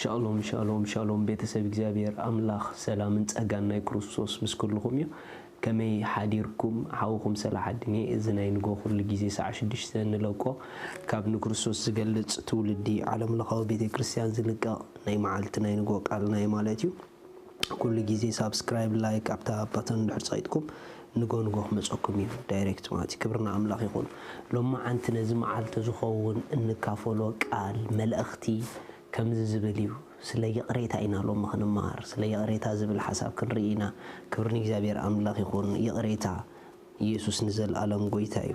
ሻሎም ሻሎም ሻሎም፣ ቤተሰብ እግዚኣብሔር ኣምላኽ ሰላምን ጸጋን ናይ ክርስቶስ ምስ ኩልኹም እዩ። ከመይ ሓዲርኩም? ሓውኹም ሰላሓድን እየ። እዚ ናይ ንጎ ኩሉ ግዜ ሰዓ ሽዱሽተ ንለቆ፣ ካብ ንክርስቶስ ዝገልጽ ትውልዲ ዓለም ለኻዊ ቤተ ክርስቲያን ዝልቀቕ ናይ መዓልቲ ናይ ንጎ ቃልና እዩ ማለት እዩ። ኩሉ ግዜ ሳብስክራይብ፣ ላይክ ኣብታ ባተን እንድሕር ጸቂጥኩም ንጎ ንጎ ክመጸኩም እዩ ዳይሬክት ማለት እዩ። ክብርና ኣምላኽ ይኹን። ሎማዓንቲ ነዚ መዓልቲ ዝኸውን እንካፈሎ ቃል መልእኽቲ ከምዚ ዝብል እዩ። ስለ ይቕሬታ ኢና ሎሚ ክንመሃር። ስለ ይቕሬታ ዝብል ሓሳብ ክንርኢ ኢና። ክብሪ ንእግዚኣብሔር ኣምላኽ ይኹን። ይቕሬታ ኢየሱስ ንዘለኣለም ጎይታ እዩ።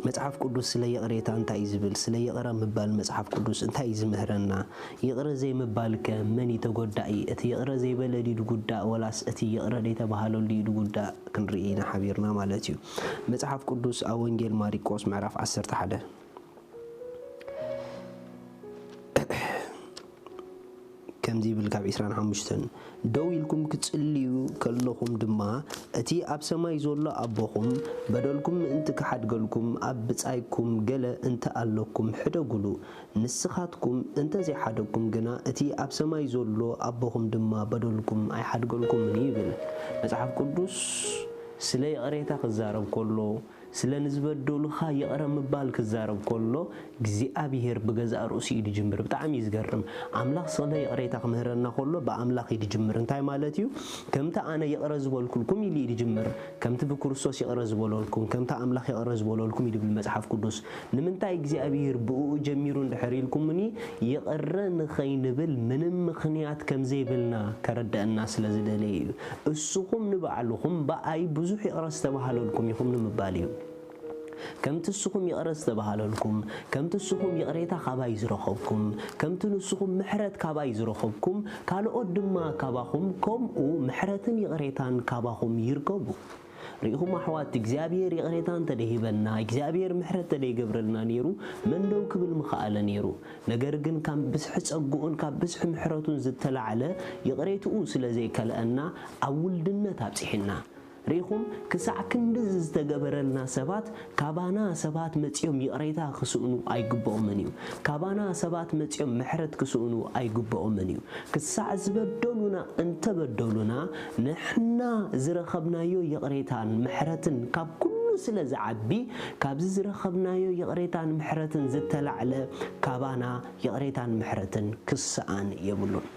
መጽሓፍ ቅዱስ ስለ ይቕሬታ እንታይ እዩ ዝብል? ስለ ይቕረ ምባል መጽሓፍ ቅዱስ እንታይ እዩ ዝምህረና? ይቕረ ዘይምባልከ መን እዩ ተጎዳኢ? እቲ ይቕረ ዘይበለ ድዩ ዝጉዳእ ወላስ እቲ ይቕረ ዘይተባህለሉ ድዩ ዝጉዳእ? ክንርኢ ኢና ሓቢርና ማለት እዩ። መጽሓፍ ቅዱስ ኣብ ወንጌል ማሪቆስ ምዕራፍ ዓሰርተ ሓደ ከምዚ ይብል ካብ ዕስራን ሓሙሽተን፣ ደው ኢልኩም ክትጽልዩ ከለኹም ድማ፣ እቲ ኣብ ሰማይ ዘሎ ኣቦኹም በደልኩም ምእንቲ ክሓድገልኩም፣ ኣብ ብጻይኩም ገለ እንተ ኣለኩም ሕደጉሉ። ንስኻትኩም እንተ ዘይሓደግኩም ግና፣ እቲ ኣብ ሰማይ ዘሎ ኣቦኹም ድማ በደልኩም ኣይሓድገልኩምን እዩ ይብል። መጽሓፍ ቅዱስ ስለ ይቕሬታ ክዛረብ ከሎ፣ ስለ ንዝበደሉኻ ይቕረ ምባል ክዛረብ ከሎ፣ እግዚኣብሄር ብገዛእ ርእሱ እዩ ዝጅምር። ብጣዕሚ እዩ ዝገርም። ኣምላኽ ስለ ይቕሬታ ክምህረና ከሎ፣ ብኣምላኽ እዩ ዝጅምር። እንታይ ማለት እዩ? ከምቲ ኣነ ይቕረ ዝበልኩልኩም ኢሉ እዩ ዝጅምር። ከምቲ ብክርስቶስ ይቕረ ዝበለልኩም፣ ከምቲ ኣምላኽ ይቕረ ዝበለልኩም እዩ ዝብል መጽሓፍ ቅዱስ። ንምንታይ እግዚኣብሄር ብእኡ ጀሚሩ እንድሕር ኢልኩምኒ፣ ይቕረ ንኸይንብል ምንም ምኽንያት ከም ዘይብልና ከረድአና ስለ ዝደለየ እዩ። እስኹም ንባዕልኹም ብኣይ ብዙሕ ይቕረ ዝተባህለልኩም ኢኹም ንምባል እዩ። ከምቲ እስኹም ይቕረ ዝተባህለልኩም፣ ከምቲ እስኹም ይቕሬታ ካባይ ዝረኸብኩም፣ ከምቲ ንስኹም ምሕረት ካባይ ዝረኸብኩም፣ ካልኦት ድማ ካባኹም ከምኡ ምሕረትን ይቕሬታን ካባኹም ይርከቡ። ርኢኹም ኣሕዋት፣ እግዚኣብሔር ይቕሬታ እንተደይሂበና፣ እግዚኣብሔር ምሕረት እንተደይገብረልና ነይሩ፣ መን ደው ክብል ምኸኣለ ነይሩ? ነገር ግን ካብ ብዝሒ ጸግኡን ካብ ብዝሒ ምሕረቱን ዝተላዕለ ይቕሬትኡ ስለ ዘይከልአና፣ ኣብ ውልድነት ኣብጺሕና። ርኢኹም፣ ክሳዕ ክንድዚ ዝተገበረልና ሰባት፣ ካባና ሰባት መጺኦም ይቕሬታ ክስእኑ ኣይግብኦምን እዩ። ካባና ሰባት መጺኦም ምሕረት ክስእኑ ኣይግብኦምን እዩ። ክሳዕ ዝበደሉና እንተበደሉና፣ ንሕና ዝረኸብናዮ ይቕሬታን ምሕረትን ካብ ኩሉ ስለ ዝዓቢ፣ ካብዚ ዝረኸብናዮ ይቕሬታን ምሕረትን ዝተላዕለ ካባና ይቕሬታን ምሕረትን ክስኣን የብሉን።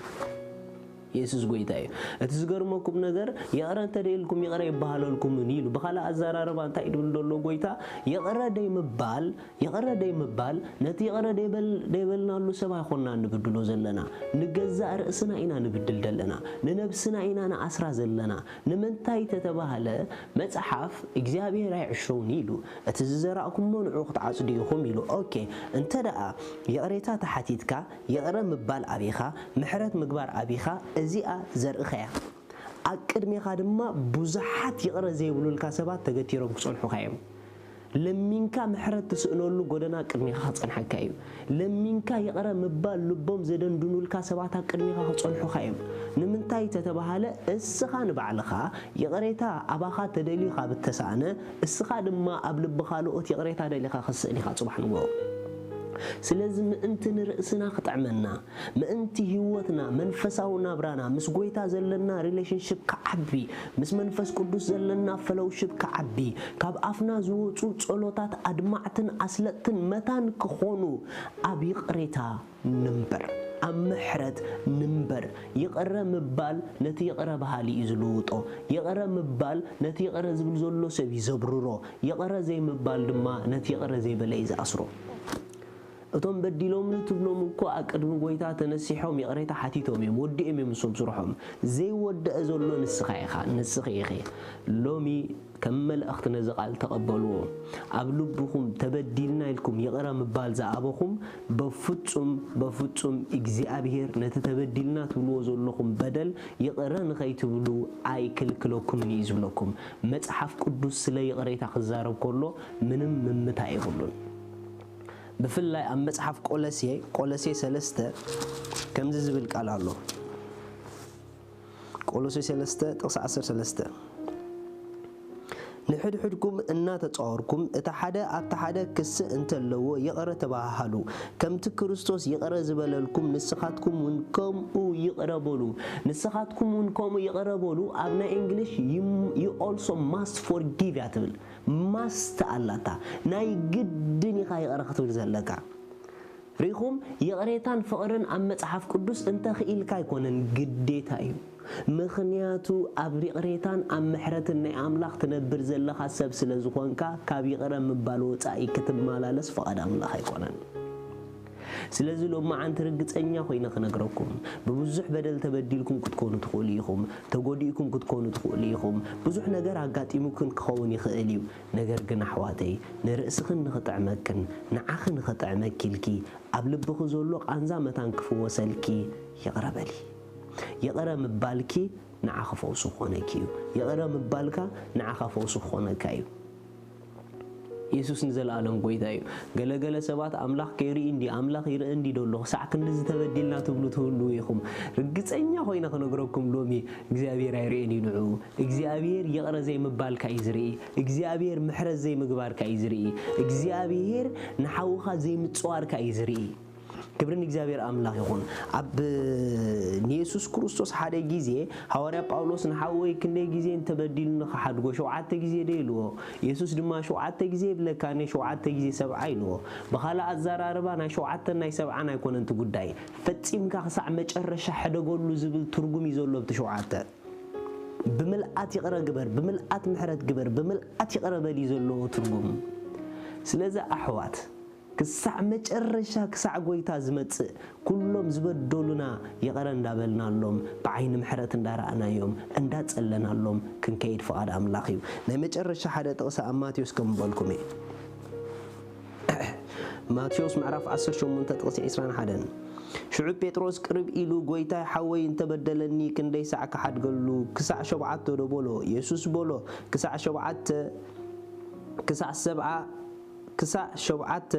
የሱስ ጎይታ እዩ። እቲ ዝገርመኩም ነገር፣ ይቕረ እንተ ደይልኩም ይቕረ ይበሃለልኩምን ኢሉ። ብኻልእ ኣዘራርባ እንታይ ድብል ዘሎ ጎይታ? ይቕረ ደይምባል፣ ይቕረ ደይምባል፣ ነቲ ይቕረ ደይበል-፣ ደይበልናሉ ሰብ ኣይኮንና ንብድሎ ዘለና። ንገዛእ ርእስና ኢና ንብድል ዘለና። ንነብስና ኢና ንኣስራ ዘለና። ንምንታይ ተተባህለ፣ መጽሓፍ እግዚኣብሔር ኣይዕሸውን ኢሉ። እቲ ዝዘራእኩሞ ንዑ ክትዓጽዱ ኢኹም ኢሉ። ኦኬ፣ እንተ ደኣ ይቕሬታ ተሓቲትካ፣ ይቕረ ምባል ኣቢኻ፣ ምሕረት ምግባር ኣቢኻ፣ እዚኣ ዘርእኸያ። ኣብ ቅድሜኻ ድማ ብዙሓት ይቕረ ዘይብሉልካ ሰባት ተገቲሮም ክጸንሑኻ እዮም። ለሚንካ ምሕረት ትስእነሉ ጎደና ኣብ ቅድሜኻ ክጸንሓካ እዩ። ለሚንካ ይቕረ ምባል ልቦም ዘደንድኑልካ ሰባት ኣብ ቅድሜኻ ክጸንሑኻ እዮም። ንምንታይ ተተባሃለ፣ እስኻ ንባዕልኻ ይቕሬታ ኣባኻ ተደልዩ ካብ እተሳእነ፣ እስኻ ድማ ኣብ ልቢ ካልኦት ይቕሬታ ደሊኻ ክትስእን ኢኻ ጽባሕ ንግሆ። ስለዚ ምእንቲ ንርእስና ክጥዕመና፣ ምእንቲ ህይወትና፣ መንፈሳዊ ናብራና፣ ምስ ጎይታ ዘለና ሪሌሽንሽፕ ክዓቢ፣ ምስ መንፈስ ቅዱስ ዘለና ፈሎውሽፕ ክዓቢ፣ ካብ ኣፍና ዝወጹ ጸሎታት ኣድማዕትን ኣስለጥትን መታን ክኾኑ፣ ኣብ ይቕሬታ ንንበር፣ ኣብ ምሕረት ንንበር። ይቕረ ምባል ነቲ ይቕረ በሃሊ እዩ ዝልውጦ። ይቕረ ምባል ነቲ ይቕረ ዝብል ዘሎ ሰብ እዩ ዘብርሮ። ይቕረ ዘይምባል ድማ ነቲ ይቕረ ዘይበለ እዩ ዝኣስሮ። እቶም በዲሎምኒ ትብሎም እኮ ኣብ ቅድሚ ጎይታ ተነሲሖም ይቕሬታ ሓቲቶም እዮም፣ ወዲኦም እዮም ንሶም ስርሖም። ዘይወደአ ዘሎ ንስኻ ኢኻ፣ ንስኺ ኢኺ። ሎሚ ከም መልእኽቲ ነዚ ቃል ተቐበልዎ። ኣብ ልብኹም ተበዲልና ኢልኩም ይቕረ ምባል ዝኣበኹም፣ በፍጹም፣ በፍጹም እግዚኣብሔር ነቲ ተበዲልና ትብልዎ ዘለኹም በደል ይቕረ ንኸይትብሉ ኣይክልክለኩምን እዩ ዝብለኩም። መጽሓፍ ቅዱስ ስለ ይቕሬታ ክዛረብ ከሎ ምንም ምምታ የብሉን። ብፍላይ ኣብ መጽሓፍ ቆሎሴ፣ ቆሎሴ ሰለስተ ከምዚ ዝብል ቃል ኣሎ። ቆሎሴ ሰለስተ ጥቕሲ ዓሰርተ ሰለስተ፣ ሕድሕድኩም እናተጻወርኩም፣ እቲ ሓደ ኣብቲ ሓደ ክሲ እንተለዎ ይቕረ ተባሃሃሉ። ከምቲ ክርስቶስ ይቕረ ዝበለልኩም፣ ንስኻትኩም እውን ከምኡ ይቕረ በሉ። ንስኻትኩም እውን ከምኡ ይቕረ በሉ። ኣብ ናይ እንግሊሽ፣ "You also must forgive" እያ ትብል። ማስት ኣላታ። ናይ ግድን ኢኻ ይቕረ ክትብል ዘለካ። ርኢኹም፣ ይቕሬታን ፍቕርን ኣብ መጽሓፍ ቅዱስ እንተ ኽኢልካ ኣይኮነን፣ ግዴታ እዩ። ምኽንያቱ ኣብ ይቕሬታን ኣብ ምሕረትን ናይ ኣምላኽ ትነብር ዘለኻ ሰብ ስለ ዝኾንካ፣ ካብ ይቕረ ምባል ወጻኢ ክትመላለስ ፍቓድ ኣምላኽ ኣይኮነን። ስለዚ ሎማዓንቲ ርግጸኛ ኮይነ ክነግረኩም፣ ብብዙሕ በደል ተበዲልኩም ክትኮኑ ትኽእሉ ኢኹም፣ ተጎዲእኩም ክትኮኑ ትኽእሉ ኢኹም፣ ብዙሕ ነገር ኣጋጢሙክን ክኸውን ይኽእል እዩ። ነገር ግን ኣሕዋተይ፣ ንርእስኽን ንኽጥዕመክን ንዓኺ ንኽጥዕመኪ ኢልኪ፣ ኣብ ልብኺ ዘሎ ቃንዛ መታን ክፍወሰልኪ ይቕረ በሊ። ይቕረ ምባልኪ ንዓኺ ፈውሲ ክኾነኪ እዩ። ይቕረ ምባልካ ንዓኻ ፈውሲ ክኾነካ እዩ። የሱስ ንዘለኣለም ጎይታ እዩ። ገለገለ ሰባት፣ "ኣምላኽ ከይርኢ እንዲ፣ ኣምላኽ ይርኢ እንዲ ደሎ፣ ክሳዕ ክንድዚ ተበዲልና?" ትብሉ ትህልዉ ኢኹም። ርግጸኛ ኮይነ ክነግረኩም፣ ሎሚ እግዚኣብሔር ኣይርእን እዩ ንዕኡ። እግዚኣብሔር ይቕረ ዘይምባልካ እዩ ዝርኢ። እግዚኣብሔር ምሕረት ዘይምግባርካ እዩ ዝርኢ። እግዚኣብሔር ንሓውኻ ዘይምጽዋርካ እዩ ዝርኢ። ክብሪ ንእግዚኣብሔር ኣምላኽ ይኹን። ኣብ ንየሱስ ክርስቶስ ሓደ ግዜ ሃዋርያ ጳውሎስ፣ "ንሓወይ ክንደይ ግዜ እንተበዲሉኒ ክሓድጎ? ሸውዓተ ግዜ ዶ?" ኢልዎ። የሱስ ድማ፣ "ሸውዓተ ግዜ ይብለካ፣ እኔ ሸውዓተ ግዜ ሰብዓ" ኢልዎ። ብኻልእ ኣዘራርባ፣ ናይ ሸውዓተን ናይ ሰብዓን ኣይኮነን እቲ ጉዳይ። ፈጺምካ ክሳዕ መጨረሻ ሕደገሉ ዝብል ትርጉም እዩ ዘሎ ኣብቲ ሸውዓተ። ብምልኣት ይቕረ ግበር፣ ብምልኣት ምሕረት ግበር፣ ብምልኣት ይቕረ በል እዩ ዘለዎ ትርጉም። ስለዚ ኣሕዋት፣ ክሳዕ መጨረሻ፣ ክሳዕ ጎይታ ዝመጽእ፣ ኩሎም ዝበደሉና ይቕረ እንዳበልናሎም፣ ብዓይኒ ምሕረት እንዳረኣናዮም፣ እንዳጸለናሎም ክንከይድ ፍቓድ ኣምላኽ እዩ። ናይ መጨረሻ ሓደ ጥቕሲ ኣብ ማቴዎስ ከም በልኩም እየ። ማቴዎስ ምዕራፍ ዓሰርተ ሸሞንተ ጥቕሲ ዕስራን ሓደን። ሽዑ ጴጥሮስ ቅርብ ኢሉ፣ "ጎይታይ፣ ሓወይ እንተበደለኒ ክንደይ ሳዕ ክሓድገሉ? ክሳዕ ሸውዓተ ዶ?" በሎ። የሱስ በሎ፣ "ክሳዕ ሸውዓተ፣ ክሳዕ ሰብዓ፣ ክሳዕ ሸውዓተ፣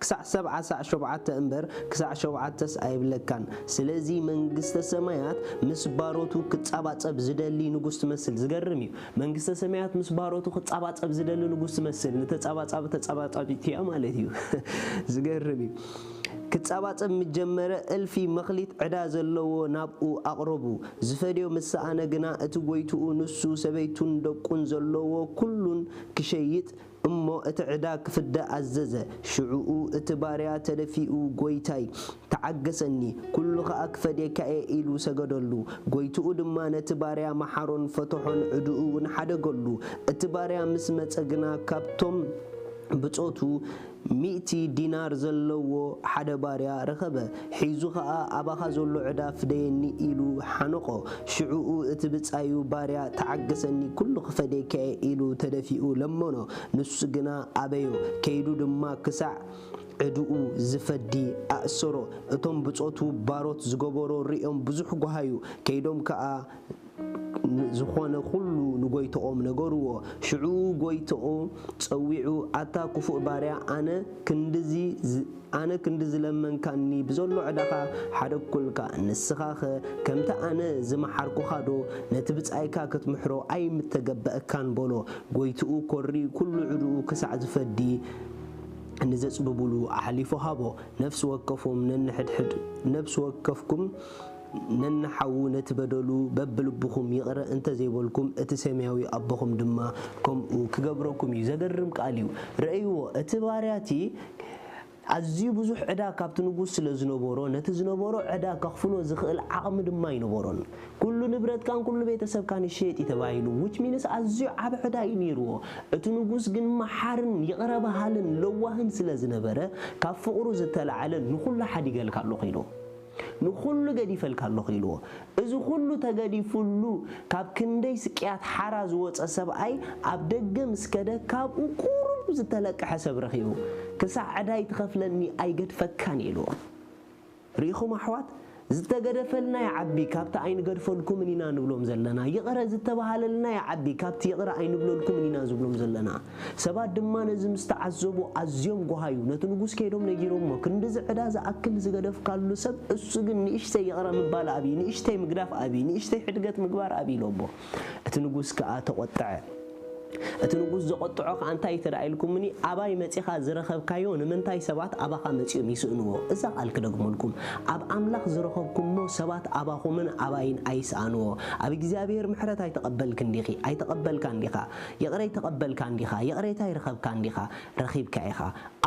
ክሳዕ ሰብዓ ሳዕ ሸውዓተ እምበር፣ ክሳዕ ሸውዓተስ ኣይብለካን። ስለዚ መንግስተ ሰማያት ምስ ባሮቱ ክጻባጸብ ዝደሊ ንጉስ ትመስል።" ዝገርም እዩ። መንግስተ ሰማያት ምስ ባሮቱ ክጻባጸብ ዝደሊ ንጉስ ትመስል። ንተጻባጻቢ ተጻባጻቢት እያ ማለት እዩ። ዝገርም እዩ። ክጻባጸብ ምስ ጀመረ፣ እልፊ መኽሊት ዕዳ ዘለዎ ናብኡ ኣቕረቡ። ዝፈድዮ ምስ ሰኣነ ግና፣ እቲ ጎይትኡ ንሱ፣ ሰበይቱን ደቁን ዘለዎ ኩሉን ክሸይጥ እሞ እቲ ዕዳ ክፍደ ኣዘዘ። ሽዑኡ እቲ ባርያ ተደፊኡ፣ "ጎይታይ፣ ተዓገሰኒ፣ ኩሉ ኸኣ ክፈድየካ እየ" ኢሉ ሰገደሉ። ጎይትኡ ድማ ነቲ ባርያ መሓሮን ፈተሖን፣ ዕድኡ እውን ሓደገሉ። እቲ ባርያ ምስ መጸ ግና፣ ካብቶም ብጾቱ ሚእቲ ዲናር ዘለዎ ሓደ ባርያ ረኸበ። ሒዙ ኸኣ፣ "ኣባኻ ዘሎ ዕዳ ፍደየኒ" ኢሉ ሓነቖ። ሽዑኡ እቲ ብጻዩ ባርያ፣ "ተዓገሰኒ፣ ኩሉ ክፈድየካ እየ" ኢሉ ተደፊኡ ለመኖ። ንሱ ግና ኣበዮ። ከይዱ ድማ ክሳዕ ዕድኡ ዝፈዲ ኣእሰሮ። እቶም ብጾቱ ባሮት ዝገበሮ ርእዮም ብዙሕ ጓሃዩ። ከይዶም ከኣ ን-፣ ዝኾነ ኩሉ ንጎይትኦም ነገርዎ። ሽዑ ጎይትኡ ጸዊዑ፣ "ኣታ ክፉእ ባርያ፣ ኣነ ክንድዚ ዝ-፣ ኣነ ክንዲ ዝለመንካኒ ብዘሎ ዕዳኻ ሓደግኩልካ። ንስኻኸ ከምቲ ኣነ ዝመሓርኩኻዶ ነቲ ብጻይካ ክትምሕሮ ኣይምተገበኣካን?" በሎ። ጎይትኡ ኮሪ ኩሉ ዕድኡ ክሳዕ ዝፈዲ ንዘጽብቡሉ ኣሕሊፉ ሃቦ። ነፍሲ ወከፎም ነንሕድሕድ፣ ነፍሲ ወከፍኩም ነንሓዉ ነቲ በደሉ በብልብኹም ይቕረ እንተ ዘይበልኩም፣ እቲ ሰማያዊ ኣቦኹም ድማ ከምኡ ክገብረኩም እዩ። ዘገርም ቃል እዩ። ረእይዎ፣ እቲ ባርያ እቲ ኣዝዩ ብዙሕ ዕዳ ካብቲ ንጉስ ስለ ዝነበሮ፣ ነቲ ዝነበሮ ዕዳ ከኽፍሎ ዝኽእል ዓቕሚ ድማ ኣይነበሮን። "ኩሉ ንብረትካን ኩሉ ቤተሰብካን ይሸየጥ" እዩ ተባሂሉ። Which means ኣዝዩ ዓቢ ዕዳ እዩ ነይርዎ። እቲ ንጉስ ግን መሓርን ይቕረ በሃልን ለዋህን ስለ ዝነበረ፣ ካብ ፍቕሩ ዝተላዕለ፣ "ንኹሉ ሓዲገልካ ኣለኹ" ኢልዎ። "ንኹሉ ገዲፈልካ ኣለኹ" ኢልዎ። እዚ ኩሉ ተገዲፉሉ፣ ካብ ክንደይ ስቅያት ሓራ ዝወጸ ሰብኣይ፣ ኣብ ደገ ምስ ከደ፣ ካብኡ ቁሩብ ዝተለቅሐ ሰብ ረኺቡ፣ "ክሳዕ ዕዳይ ትኸፍለኒ ኣይገድፈካን" ኢልዎ። ርኢኹም ኣሕዋት፣ ዝተገደፈልና ይዓቢ፣ ካብቲ ኣይንገድፈልኩምን ኢና ንብሎም ዘለና። ይቕረ ዝተባሃለልና ይዓቢ፣ ካብቲ ይቕረ ኣይንብለልኩምን ኢና ዝብሎም ዘለና። ሰባት ድማ ነዚ ምስ ተዓዘቡ ኣዝዮም ጓሃዩ። ነቲ ንጉስ ከይዶም ነጊሮሞ፣ "ክንድዚ ዕዳ ዝኣክል ዝገደፍካሉ ሰብ፣ እሱ ግን ንእሽተይ ይቕረ ምባል ኣብይ፣ ንእሽተይ ምግዳፍ ኣብይ፣ ንእሽተይ ሕድገት ምግባር ኣብይ" ኢሎሞ። እቲ ንጉስ ከኣ ተቖጥዐ። እቲ ንጉስ ዘቖጥዖ ኸኣ እንታይ እዩ ተባሂልኩምኒ? ኣባይ መጺኻ ዝረኸብካዮ ንምንታይ ሰባት ኣባኻ መጺኦም ይስእንዎ? እዛ ቃል ክደግመልኩም፣ ኣብ ኣምላኽ ዝረኸብኩሞ ሰባት ኣባኹምን ኣባይን ኣይስኣንዎ። ኣብ እግዚኣብሔር ምሕረት ኣይተቐበልክን ዲኺ? ኣይተቐበልካን ዲኻ? ይቕረ ኣይተቐበልካን ዲኻ? ይቕሬታ ኣይረኸብካን ዲኻ? ረኺብካ ኢኻ።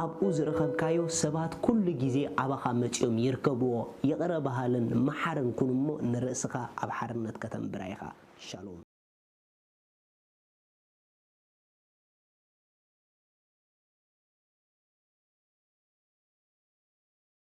ኣብኡ ዝረኸብካዮ ሰባት ኩሉ ግዜ ኣባኻ መጺኦም ይርከብዎ። ይቕረ በሃልን መሓርን ኩን እሞ ንርእስኻ ኣብ ሓርነት ከተንብራ ኢኻ። ሻሎም።